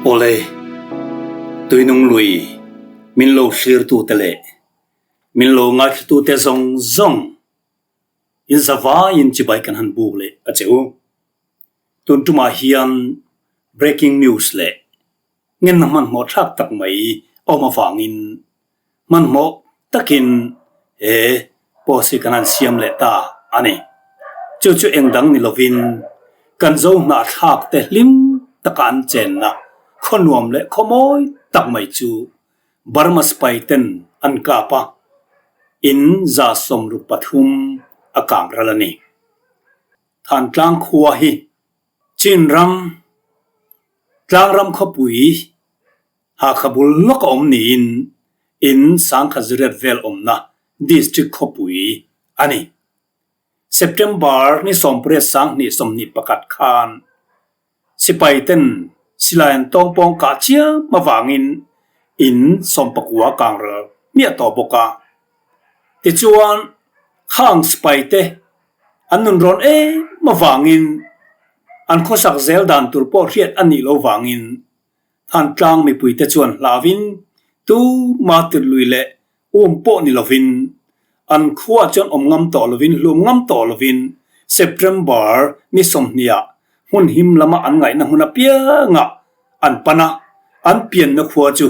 Awle, tuinung lui min lo thlirtute leh min lo ngaithlatute zawng zawng in zavaiin chibai kan han buk leh a che u. Tun tumah hian breaking news leh ngenna hmanhmawh thlak tak mai awm avangin hmanhmawh takin he post hi kan han siam leh ta a ni. Chu chu eng dang ni lovin kan zo hnahthlak te hlim taka an chenna khaw nuam leh khaw mawi tak mai chu Burma sipai ten an kap a, in 63 a kang ral a ni. Thantlang khua hi Chin ram Tlangram khawpui Hakha bul lawk a awm niin in sangkhat ziriat vel awmna District khawpui a ni. September ni 18 2021 khan sipai ten silai an tawngpawng kah chiam avangin in 19 kangral hmiah tawh bawk a. Tichuan khang sipai te An nun rawn em avangin an khawsak zel dan tur pawh hriat a nih lo vangin Thantlang mipuite chuan hlauin tuma tirhlui leh um pawh ni lovin an khuaah chuan awm ngam tawh lovin hlum ngam tawh lovin September ni sawmhniah hmun him lama an ngaihna hmun apiangah an pan a, an pianna khua chu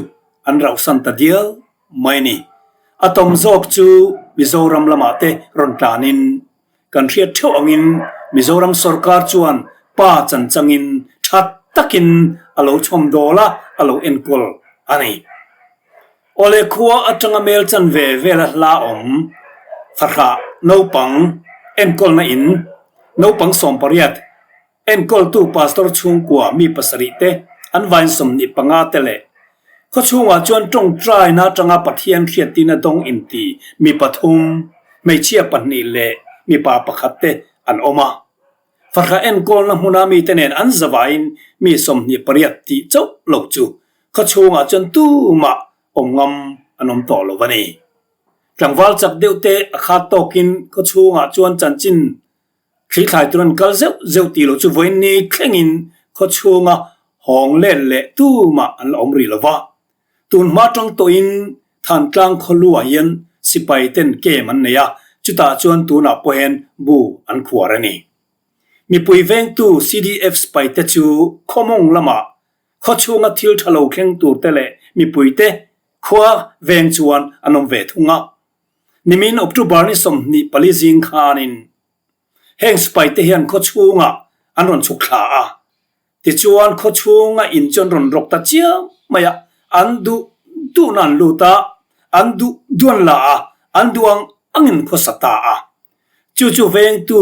an rauhsan ta dial mai ni. A tawm zawk chu Mizoram lamah te rawn tlanin kan hriat theuh angin Mizoram sorkar chuan pa chan changin tha takin a lo chhawm dawl a, a lo enkawl a ni. Awle khua atanga mel chan ve vela hla awm fahrah naupang enkawlna in naupang 18 Enkawltu Pastor chhungkua mi pasarih te, an vain 25 te leh khawchhungah chuan tawngtaina atanga Pathian hriattina dawng inti mi pathum, hmeichhia pahnih leh mipa pakhat te an awm a. Fahrah enkawlna hmuna mite nen an zavaiin mi 28 tih chauh lo chu khawchhungah chuan tumah awm ngam an awm tawh lo a ni. Tlangval chak deuh te a khat tawkin khawchhungah chuan chanchin Thlithlai tur an kal zeuh zeuh tih loh chu vawiin ni thlengin khaw chhunga hawng let leh tumah an la awm rih lo va. Tun hma tang tawhin Thantlang khaw luah hian sipai ten kem an nei a, chutah chuan tunah pawh hian bu an khuar a ni. Mipui vengtu CDF sipai te chu khawmawng lamah khaw chhunga thil tha lo thleng tur te leh mipui te khua veng chuan an awm ve thung a. Nimin October ni 24 zing khanin Heng sipai te hian khaw chhungah an rawn chhuk thla a, tichuan khaw chhunga in chu an rawn rawk ta chiam mai a, an duh duhna an lut a, an duh duh an la a, an duh ang angin khaw sa ta a. Chu chu vengtu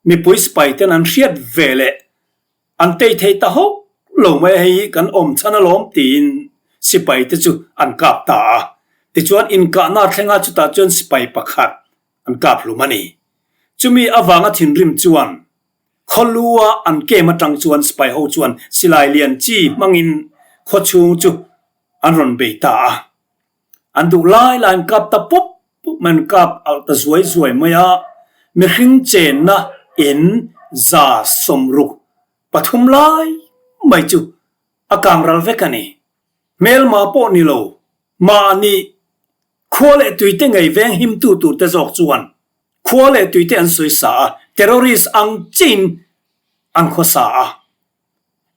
mipui sipai ten an hriat ve leh an tei thei ta hawk lo mai a, hei hi kan awm chhan alawm tiin sipai te chu an kap ta a. Tichuan inkahna thlenga chutah chuan sipai pakhat an kap hlum a ni. Chumi avanga thinrim chuan khawlua an kem atang chuan sipai ho chuan silai lian chi hmangin khaw chhung chu an rawn bei ta a. An duh lai lai an kap ta pup pup mai, an kap alh ta zuai zuai mai a. Mihring chenna in 63 lai mai chu a kang ral vek a ni. Hmelma pawh ni lo, mahni Khua leh tuite ngei veng himtu turte zawk chuan khua leh tuite an sawi sa a, terrorist ang chiin an khaw sa a.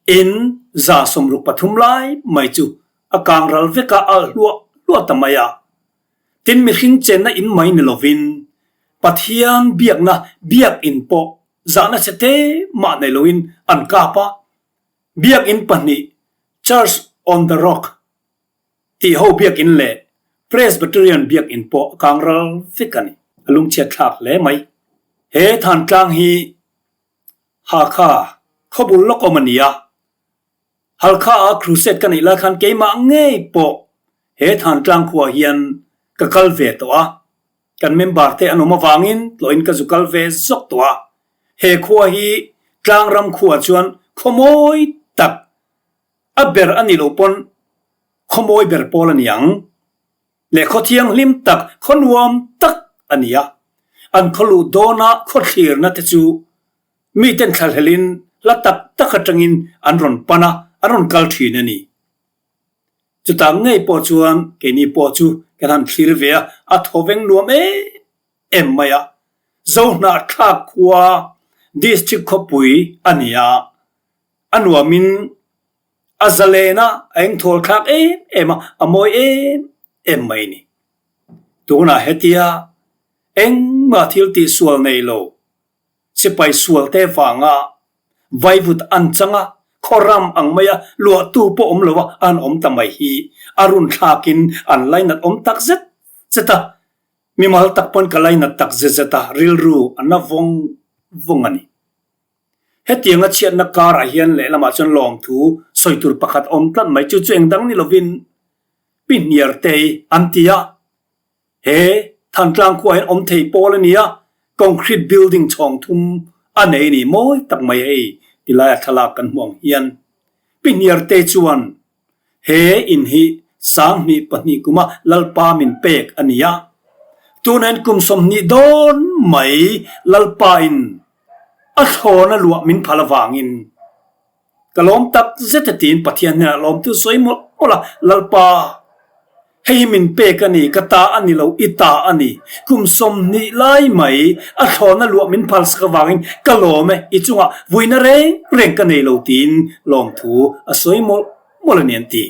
In 63 lai mai chu a kang ral vek a, alh hluah hluah ta mai a. Tin mihring chenna in mai ni lovin Pathian biakna biakin pawh zahna che te mah nei loin an kap a. Biakin pahnih Church on the Rock Tih ho biakinn leh Presbyterian biakinn pawh a kang ral vek a ni. A lungchhiat thlak hle mai. He Thantlang hi Hakha khawbul lawk awm a ni a. Halkha a crusade ka neih lai khan keimah ngei pawh he Thantlang khuaah hian ka kal ve tawh a. Kan member te an awm avangin tlawhin ka zu kal ve zawk tawh a. He khua hi tlangram khuaah chuan khaw mawi tak A ber a nih loh pawn khaw mawi ber pawl a ni ang. Leh khaw thianghlim tak, khaw nuam tak a ni a. An khaw luh dawna khaw thlirna te chu miten thlahlelin hla tak tak atangin an rawn pan a, an rawn kal thin a ni. Chutah ngei pawh chuan keini pawh chu kan han thlir ve a, a thawveng nuam em em mai a. Zohnahthlak khua District khawpui a ni a, a nuamin a zalen a, a engthawl thlak em em a, a mawi em em mai a ni. Tunah hetia engmah thil tihsual nei lo Sipai sualte vanga vaivut an chang a, khaw ram ang maia luahtu pawh awm lo a an awm ta mai hi a run thlakin an lainat awm tak zet zet a, mimal tak pawn ka lainat tak zet zet a, rilru a na vawng vawng a ni. Hetianga chhiatna karah hian lehlamah chuan lawmthu sawi tur pakhat awm tlat mai, chu chu engdang ni lovin Pi Hniartei an ti a, He Thantlang khua hian awm thei pawl a ni a, concrete building chhawng thum a nei a ni mawi tak mai hei ti laia thlalak kan hmuh ang hian. Pi Hniarte chuan he in hi 12 kuma Lalpa min pek a ni a, tunah hian kum 20 dawn mai Lalpa in a thlawna luah min phal avangin Ka lawm tak zet a tiin Pathian hnenah lawmtu sawi mawlh mawlh a, Lalpa, hei hi min pek a ni, ka ta a ni lo, i ta a ni. Kum 20 lai mai a thlawna luah min phalsak avangin ka lawm e, i chungah vuina reng reng ka nei lo tiin lawmthu a sawi mawlh mawlh a ni an ti.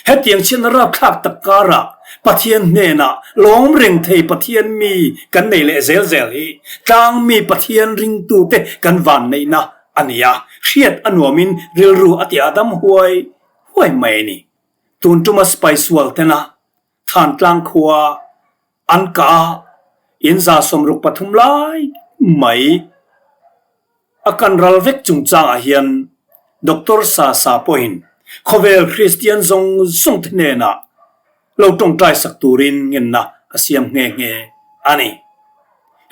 Hetiang chhiatna rapthlak tak karah Pathian hnenah lawm reng thei Pathian mi kan nei leh zel zel hi tlangmi Pathian ringtute kan vanneihna a ni a, hriat a nuamin rilru a ti adam huai huai mai a ni. Tun tuma sipai sual tena Thantlang khua an kah a, in 63 lai mai A kan ral vek chungchangah hian Doctor Sasa pawhin khawvel Kristian zawng zawng te hnenah lo tawngtai sak turin ngenna a siam nghe nghe a ni.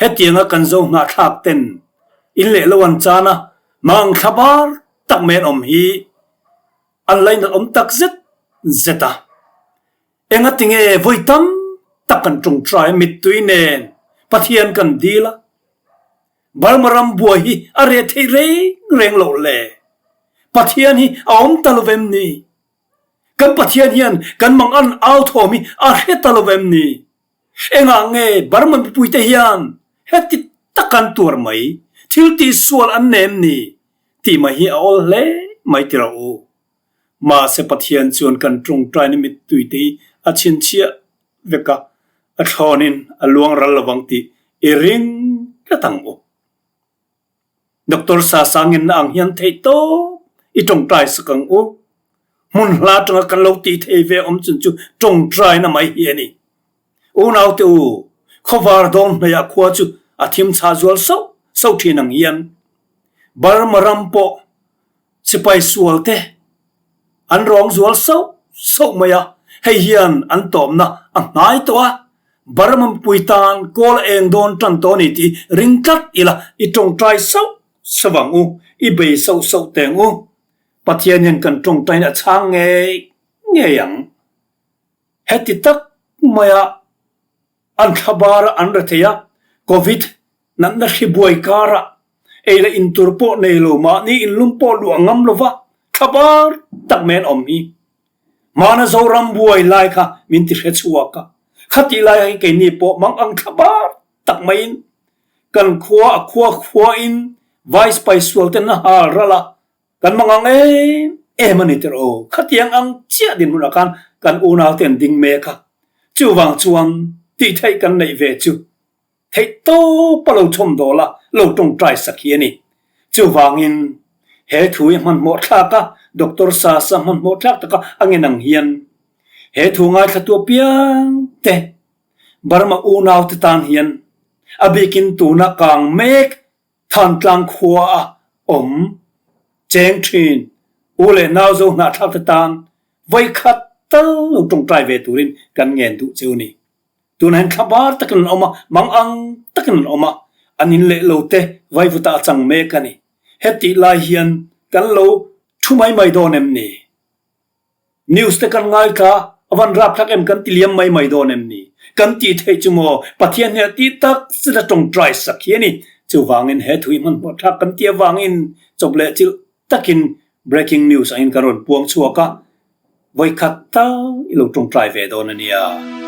Hetianga kan zo hnahthlak ten in leh lo an chan a, mang thla bar tak mai an awm hi an lainat awm tak zet zet a. Engatinge vawi tam tak kan tawngtai a, mittui nen Pathian kan dil a, Burma ram buai hi a reh theih reng reng loh le. Pathian hi a awm ta lo vem ni? Kan Pathian hian kan mang an au thawm hi a hre ta lo vem ni? Engah nge Burma mipuite hian heti tak an tuar mai? Thil tihsual an nem ni? Tih mai hi a awl hle mai ti rawh u. Mahse Pathian chuan kan tawngtaina mittuite hi a chhinchhiah vek a, a thlawnin a luang ral lovang tih i ring tlat ang u. Doctor Sasa ngenna ang hian theih tawp i tawngtai sak ang u. Hmun hla atanga kan lo tih thei ve awm chun chu tawngtaina mai hi a ni. Unaute u, khawvar dawn hmeiah khua chu a thim chhah zual sauh sauh thin ang hian Burma ram pawh Sipai sualte an rawng zual sauh sauh mai a, hei hian an tawpna a hnai tawh a, Burma mipui tan kawl a eng dawn tan tawh a ni tih ring tlat ila i tawngtai sauh sauh ang u, i bei sauh sauh teng u. Pathian hian kan tawngtaina a chhang ngei ngei ang. Heti tak maia an thlabar a an rethei a, Covid Natna hri buai karah ei leh in tur pawh nei lo mahni inlum pawh luah ngam lova thlabar tak mai an awm hi. Hmana Zoram buai lai kha min ti hre chhuak a, khatih lai hi keini pawh mang ang thlabar tak maiin kan khua a khua khuain Vice Paisual ten a hal ral a, kan mang ang em em a ni tirh aw. Khatiang ang chiah dinhmunah khan kan unau te an ding mek a, chuvang chuan tih theih kan neih ve chu Theih tawp a lo chhawm dawl a, lo tawngtai sak hi a ni. Chuvangin, he thu hi hmanhmawh thlak a, Doctor Sasa hmanhmawh thlak taka a ngen ang hian, he thu ngaithlatu apiang te, Burma unaute tan hian, a bikin tuna kang mek Thantlang khua a awm cheng thin u leh nau zo hnahthlak te tan vawikhat tal lo tawngtai ve turin kan ngen duh cheu a ni. Tunah hian thlabar takin an awm a, mang ang takin an awm a, an in leh lo te vaivuta a chang mek a ni. Hetih lai hian kan lo thu mai mai dawn em ni? News te kan ngaithla a van rapthlak em kan ti liam mai mai dawn em ni? Kan tih theih chu maw Pathian hnenah tih tak zet a tawngtai sak hi a ni. Chuvangin he thu hi hmanhmawh thlak kan tih avangin chawp leh chilh takin. Breaking news angin kan rawn puang chhuak a, vawikhat tal i lo tawngtai ve dawn a nia.